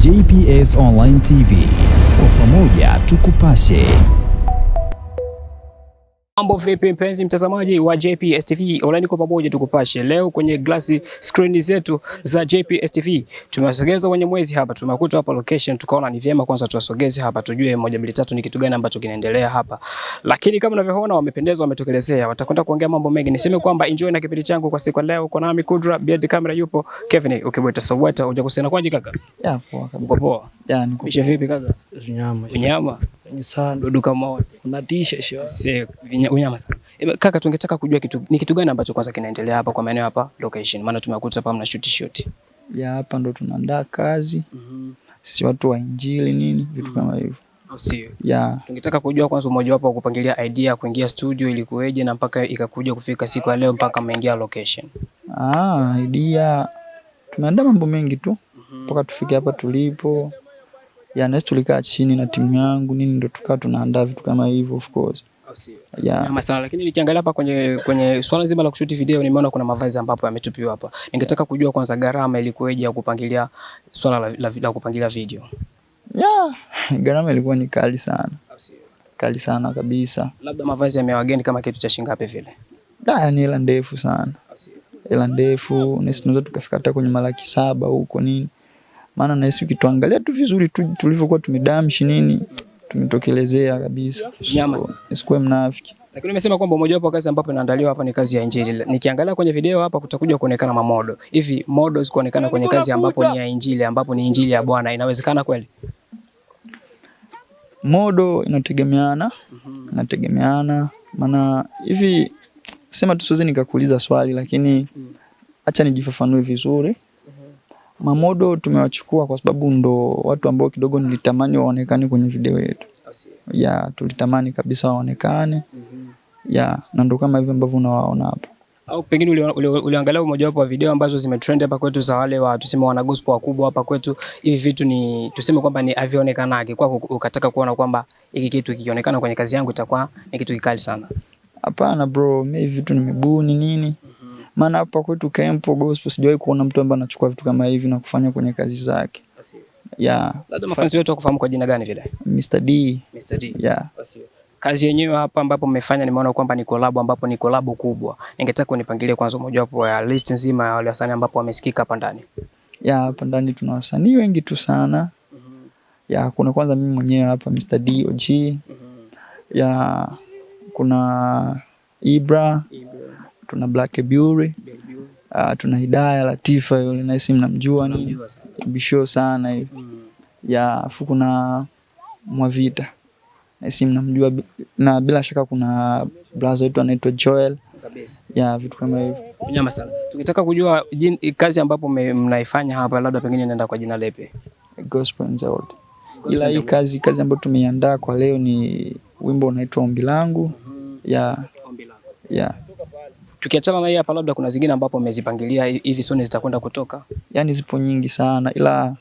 JPS Online TV. Kwa pamoja tukupashe. Mambo vipi mpenzi mtazamaji wa JPS TV Online, kwa pamoja tukupashe. Leo kwenye glass screen zetu za JPS TV tumewasogeza wenye mwezi hapa, tumekuta hapa location, tukaona ni vyema kwanza tuwasogeze hapa tujue moja mbili tatu ni kitu gani ambacho kinaendelea hapa. Lakini kama unavyoona wamependezwa, wametokelezea, watakwenda kuongea mambo mengi. Niseme kwamba enjoy na kipindi changu kwa siku ya leo. Kwa nami Kudra Beard Camera yupo Kevin, ukibweta Soweta hujakusema kwaje kaka? Ya, poa kabisa. Uko poa? Ya, niko Mishe vipi kaka? Unyama. Unyama? Ni sana. Dudu kama wote. Unatisha shwa. Si unyama sana. Eba, kaka tungetaka kujua kitu ni kitu gani ambacho kwanza kinaendelea hapa kwa maeneo hapa location, maana tumekuta hapa mna shoot shoot. Ya, hapa ndo tunaandaa kazi. Sisi watu wa injili nini vitu kama hivyo. Au sio? Ya, Tungetaka kujua kwanza umoja wapo wa kupangilia idea kuingia studio ilikuweje na mpaka ikakuja kufika siku ya leo mpaka mmeingia location. Idea tumeandaa mambo mengi tu mpaka tufike hapa tulipo. Ya, na sisi tulikaa chini na timu yangu nini ndo tukaa tunaandaa vitu kama hivyo of course. Au sio? Ya, Nyama sana, lakini nikiangalia hapa kwenye swala zima la kushuti video nimeona kuna mavazi ambapo yametupiwa hapa. Ningetaka kujua kwanza gharama ilikuweje ya kupangilia swala la kupangilia video. Ya, gharama ilikuwa ni kali sana. Au sio? Kali sana kabisa. Labda mavazi yamewageni kama kitu cha shilingi ngapi vile? Da, ni hela ndefu sana. Au sio? Hela ndefu, nahisi tunaweza tukafika hata kwenye 700,000 huko nini. Maana nahisi ukituangalia tu vizuri tu tulivyokuwa tumedamshi nini, tumetokelezea kabisa. Nyama sana. Nisikuwe mnafiki. Lakini umesema kwamba mojawapo wa kazi ambapo inaandaliwa hapa ni kazi ya injili. Nikiangalia kwenye video hapa kutakuja kuonekana mamodo. Hivi models kuonekana kwenye kazi ambapo ni ya injili, ambapo ni injili ya Bwana, inawezekana kweli? Modo inategemeana. Inategemeana. Maana hivi sema tu siwezi nikakuuliza swali lakini acha nijifafanue vizuri. Mamodo tumewachukua kwa sababu ndo watu ambao kidogo nilitamani waonekane kwenye video yetu. Ya, tulitamani kabisa waonekane. Ya, na ndo kama hivyo ambavyo unawaona hapa. Au pengine uliangalia mojawapo wa video ambazo zimetrend hapa kwetu za wale wa tuseme wana gospel wakubwa hapa kwetu, hivi vitu ni tuseme kwamba ni havionekanagi kwako, ukataka kuona kwamba hiki kitu kikionekana kwenye kazi yangu itakuwa ni kitu kikali sana? Hapana bro, mimi hivi vitu nimebuni nini. Maana hapa kwetu Kempo gospel sijawahi kuona mtu ambaye anachukua vitu kama hivi na kufanya kwenye kazi zake. Ya, Labda mafansi wetu wakufahamu kwa jina gani vile? Mr. D. Mr. D. Ya. Kazi yenyewe hapa ambapo mmefanya nimeona kwamba ni collab, ambapo ni collab kubwa. Ningetaka unipangilie kwanza mojawapo ya list nzima ya wale wasanii ambapo wamesikika hapa ndani. Ya, hapa ndani tuna wasanii wengi tu sana. Ya, kuna kwanza mimi mwenyewe hapa Mr. D OG. Ya, kuna Ibra, tuna Black Beauty, tuna Hidaya Latifa yule nahisi mnamjua nini. Bisho sana hivi. Ya, afu kuna Mwavita. Nahisi mnamjua na bila shaka kuna brother wetu anaitwa Joel. Kabisa. Ya, vitu kama hivyo. Nyama sana. Tungetaka kujua kazi ambapo mnaifanya hapa labda pengine inaenda kwa jina lipi? Gospel in the World. Ila hii kazi ambayo tumeiandaa kwa leo ni wimbo unaitwa Ombi Langu. Ya. Ombi Langu. Ya. Tukiachana na hii hapa labda kuna zingine ambapo mmezipangilia hivi soon zitakwenda kutoka? Yaani zipo nyingi sana ila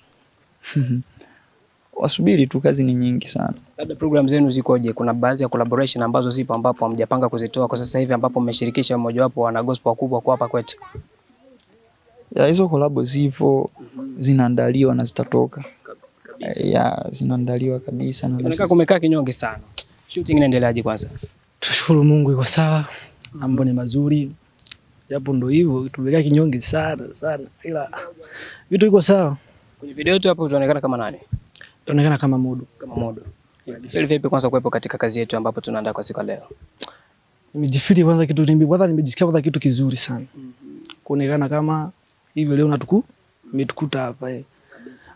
wasubiri tu, kazi ni nyingi sana. Labda program zenu zikoje? Kuna baadhi ya collaboration ambazo zipo ambapo hamjapanga kuzitoa kwa sasa hivi ambapo mmeshirikisha mmoja wapo wana gospel wakubwa kwa hapa kwetu? Ya, hizo collab zipo, zinaandaliwa na zitatoka. Ya, zinaandaliwa kabisa na Inaonekana sisi. kumekaa kinyonge sana. Shooting inaendeleaje kwanza? Tushukuru Mungu iko sawa. Mambo ni mazuri. Japo ndo hivyo tumekaa kinyonge sana sana ila vitu iko sawa. Kwenye video yetu hapo tunaonekana kama nani? Tunaonekana kama modo. Kama modo. Unajifeel vipi kwanza kuwepo katika kazi yetu ambapo tunaandaa kwa siku ya leo? Nimejifeel kwanza kitu nimbi, kwanza nimejisikia kwanza kitu kizuri sana. Kuonekana kama hivi leo umetukuta hapa.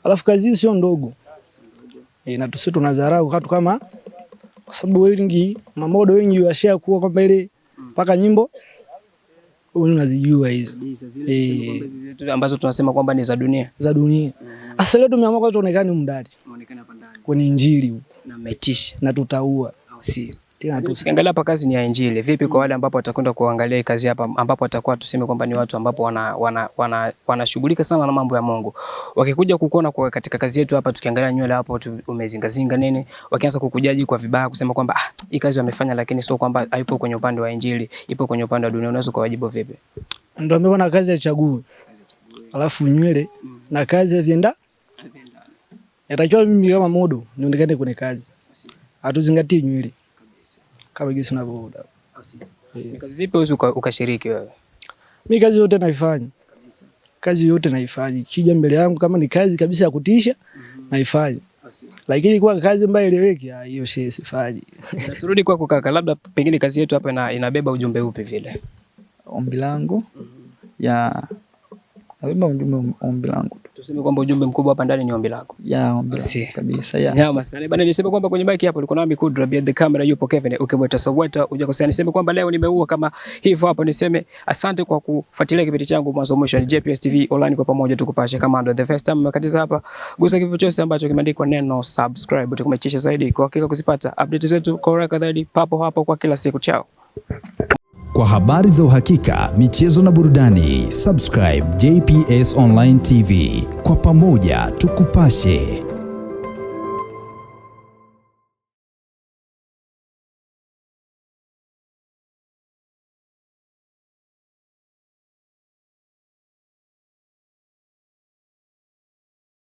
Alafu kazi hii sio ndogo. Na sisi tunadharau watu kama kwa sababu wengi mamodo wengi washare kuwa kwamba ile mpaka nyimbo wewe unazijua hizo. Kabisa, zile tuseme kwamba hizi zetu ambazo tunasema kwamba ni za dunia. Za dunia. Sasa leo tumeamua kwanza tuonekane humu ndani. Tuonekane hapa ndani. Kwenye injili huko. Na mmetisha. Na tutaua. Au sio? Tena tu. Ukiangalia hapa kazi ni ya injili. Vipi kwa wale ambapo watakwenda kuangalia kazi hapa ambapo watakuwa tuseme kwamba ni watu ambapo wanashughulika sana na mambo ya Mungu. Wakikuja kukuona kwa katika kazi yetu hapa tukiangalia nywele hapo umezingazinga nini, wakianza kukujaji kwa vibaya kusema kwamba hii kazi wamefanya lakini sio kwamba haipo kwenye upande wa injili, ipo kwenye upande wa dunia, unaweza kuwajibu vipi? Ndio ameona kazi ya chague. Alafu nywele na kazi ya vienda. Inatakiwa mimi kama modo nionekane kwenye kazi. Hatuzingatii nywele. Kama jinsi unavyoona. Ni kazi zipi wewe ukashiriki wewe? Mimi kazi yote naifanya. Kazi yote naifanya. Kija mbele yangu kama ni kazi kabisa ya kutisha naifanya. Lakini kwa kazi ambayo eleweki, hiyo sifanyi. Na turudi kwako kaka, labda pengine kazi yetu hapa inabeba ujumbe upi vile? Ombi langu ya nabeba ujumbe, ombi langu. Tuseme kwamba ujumbe mkubwa hapa ndani ni ombi lako. Ya ombi langu kabisa ya. Nyama sana. Bana, niseme kwamba kwenye mic hapo ulikuwa nami Kudra, behind the camera yupo Kevin, ukimwita Soweta hujakosea. Niseme kwamba leo nimeua kama hivyo hapo, niseme asante kwa kufuatilia kipindi changu mwanzo mwisho. Ni JPS TV Online, kwa pamoja tukupashe. Kama ndo the first time umekatiza hapa, gusa kitu chochote ambacho kimeandikwa neno subscribe, tukumechisha zaidi kwa hakika kuzipata update zetu kwa haraka zaidi papo hapo kwa kila siku. Chao. Kwa habari za uhakika, michezo na burudani, subscribe JPS Online TV. Kwa pamoja tukupashe.